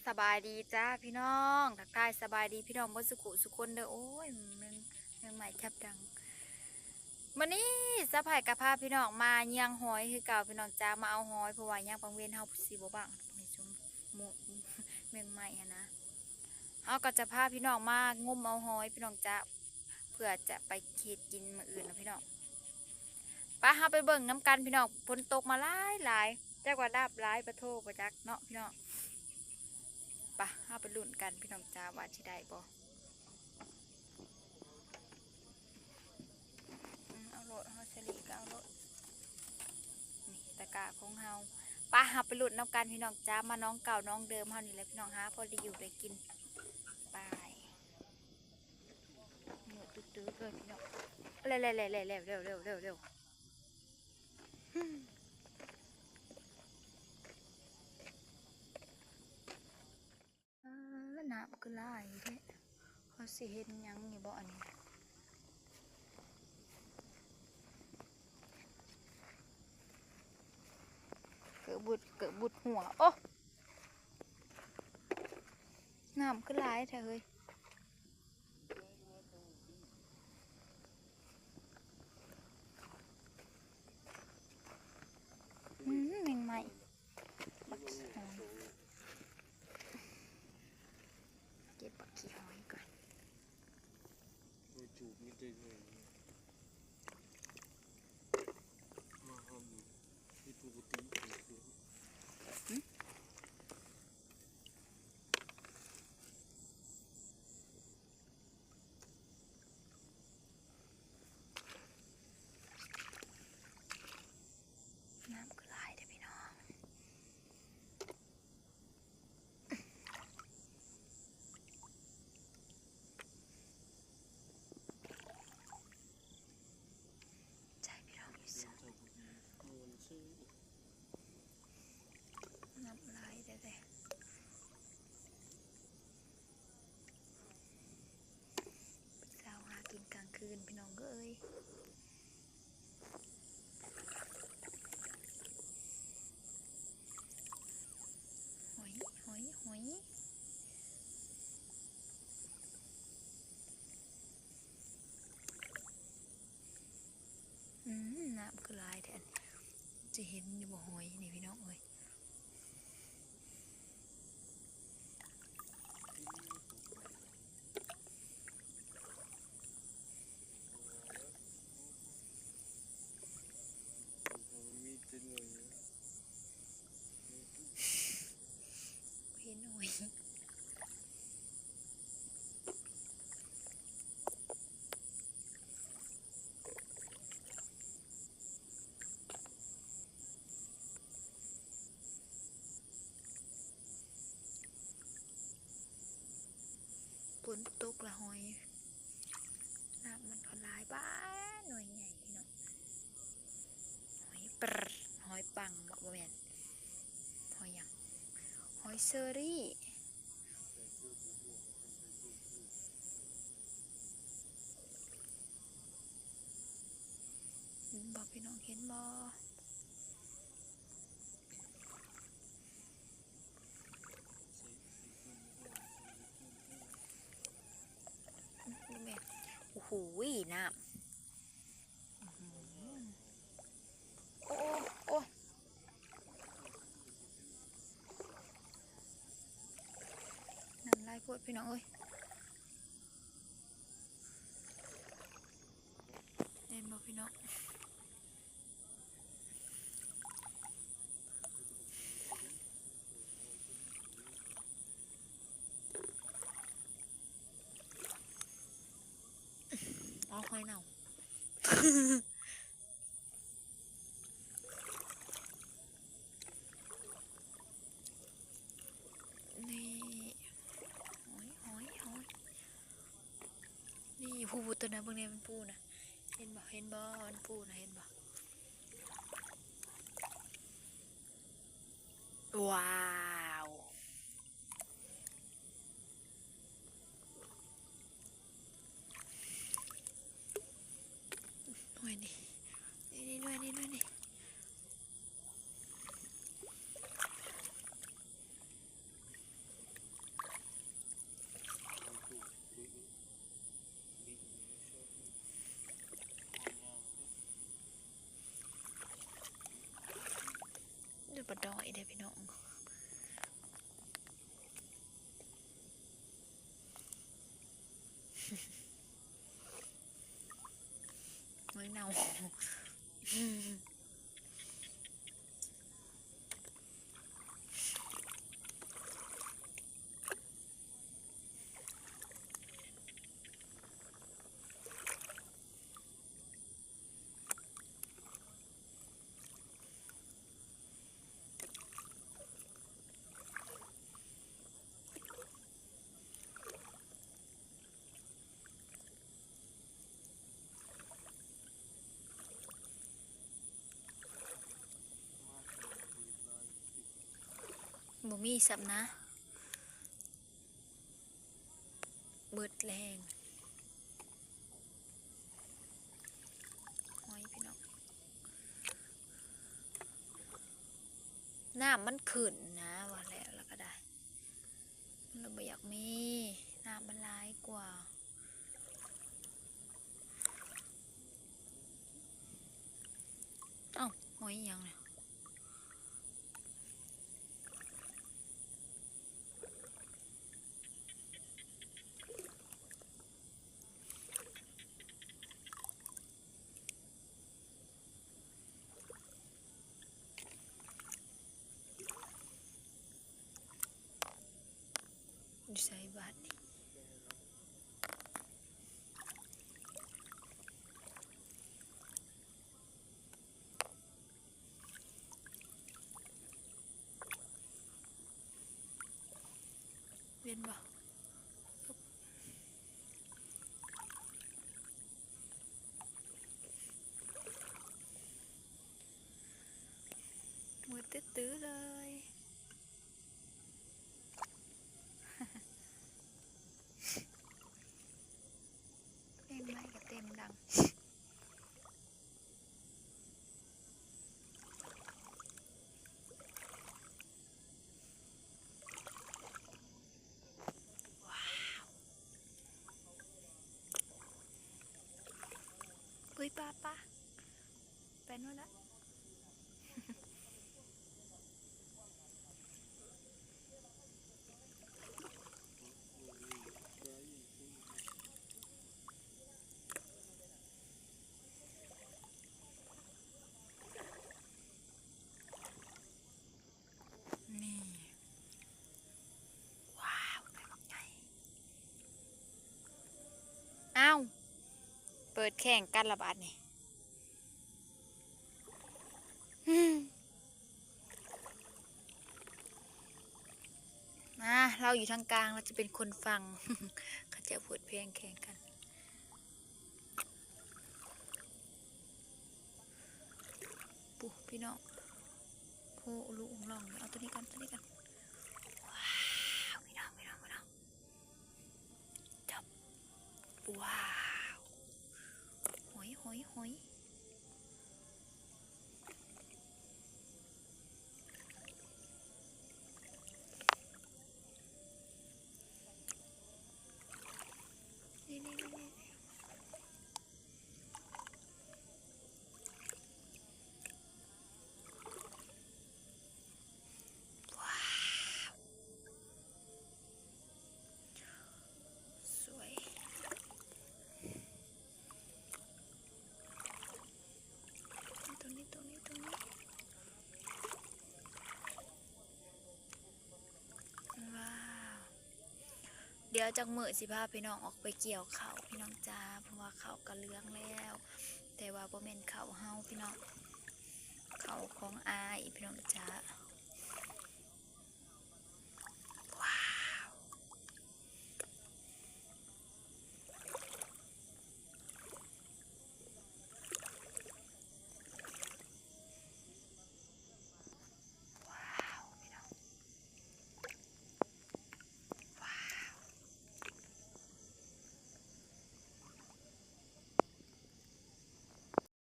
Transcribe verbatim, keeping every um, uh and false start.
สบายดีจ้าพี่น้อง ทักทายสบายดีพี่น้องเบิดสุขุสุคนเด้อ โอ้ย แมง แมงไม้จับดัง มื้อนี้สะใภ้กะพาพี่น้องมาเยียงหอยคือเก่าพี่น้องจ้า มาเอาหอย เพราะว่ายามกลางเว็นเฮาสิบ่ว่าง แมงไม้หั้นนะ เฮาก็จะพาพี่น้องมางมเอาหอยพี่น้องจ้า เพื่อจะไปเฮ็ดกินมื้ออื่นเนาะพี่น้อง ไป เฮาไปเบิ่งนำกันพี่น้อง ฝนตกมาหลายหลาย จักว่าดาบหลาย ปะโท บ่จักเนาะพี่น้อง ไป เฮาไปลุ้นกันพี่น้องจ้า ว่าสิได้บ่ อืม เอาโลด เฮาสลีก็เอาโลด นี่ตะกร้าของเฮา ไป เฮาไปลุ้นนำกันพี่น้องจ้า มาหนองเก่าหนองเดิมเฮานี่แหละพี่น้อง หาพอได้อยู่ได้กิน ไป มืดตึ๊ดๆเลยพี่น้อง เร็วๆๆๆๆ เร็วๆๆๆๆ อ่า น้ำคือหลายแท้ เขาสิเห็นหยังอยู่บ่อันนี้ เกือบบุด เกือบบุดหัว โอ้ น้ำคือหลายแท้เฮ้ย อืม แมงไม้ บักขี้หอย เก็บบักขี้หอยก่อน โอ้ย จูบนี่เจ๋งเลย มาทำที่ปกติ น้ำก็หลายเด้อพี่น้อง ใช่พี่น้องอยู่เซิง น้ำลายเด้อเด้อ สาวหากินกลางคืนพี่น้องเอ้ย หอย หอย หอย อืม น้ำคือหลายแท้ จะเห็นอยู่บ่หอยนี่พี่น้องเอ้ย มีแต่หน่วย เห็นหอย ฝนตกละหอย น้ำมันก็หลาย ป๊าด หน่วยใหญ่พี่น้อง หอยปรด หอยปังบ่ บ่แม่น หอยหยัง หอยเชอรี่ เห็นบ่พี่น้อง เห็นบ่ แม่น โอ้โห น้ำ อื้อหือ โอ้ โอ้ น้ำลายโพดพี่น้องเอ้ย เห็นบ่พี่น้อง อ๋อ หอยเน่า นี่ หอย หอย หอย นี่ ผู้ ตัวนั้น เบิ่งแน่ มันปูนะ เห็นบ่ เห็นบ่ มันปูนะ เห็นบ่ ว้าว หน่วยนี่ นี่ นี่ หน่วยนี่ หน่วยนี่ โ หอยเน่า บ่มีซ้ำนะ เบิดแรง หอยพี่น้อง น้ำมันขึ้นนะ ว่าแล้ว แล้วก็ได้ มันเลยบ่อยากมี น้ำมันหลายกว่า เอ้า หอยอีหยังเนี่ย อยู่ไสบาดนี่ เวียนบ่ มืดตื้อๆเลย เพลงใหม่ก็เต็มดัง ว้าว อุ้ย ปลา ปลา ไปนู่นละ นี่ ว้าว ได้บักใหญ่ อ้าว เปิดแข่งกันละบาดนี่ อืม มา เราอยู่ทางกลาง เราจะเป็นคนฟัง เขาจะเปิดเพลงแข่งกัน ปุ๊ พี่น้อง โพลุงลอง เอาตัวนี้ก่อน ตัวนี้ก่อน ว้าว พี่น้อง พี่น้อง พี่น้อง จับ ว้าว หอย หอย หอย นี่ นี่ นี่ นี่ ว้าว สวย ตรงนี้ ตรงนี้ ตรงนี้ ว้าว เดี๋ยวจักมื้อสิพาพี่น้องออกไปเกี่ยวข้าวพี่น้องจ้า เพราะว่าข้าวก็เหลืองแล้ว แต่ว่าบ่แม่นข้าวเฮาพี่น้อง ข้าวของอ้ายพี่น้องจ้า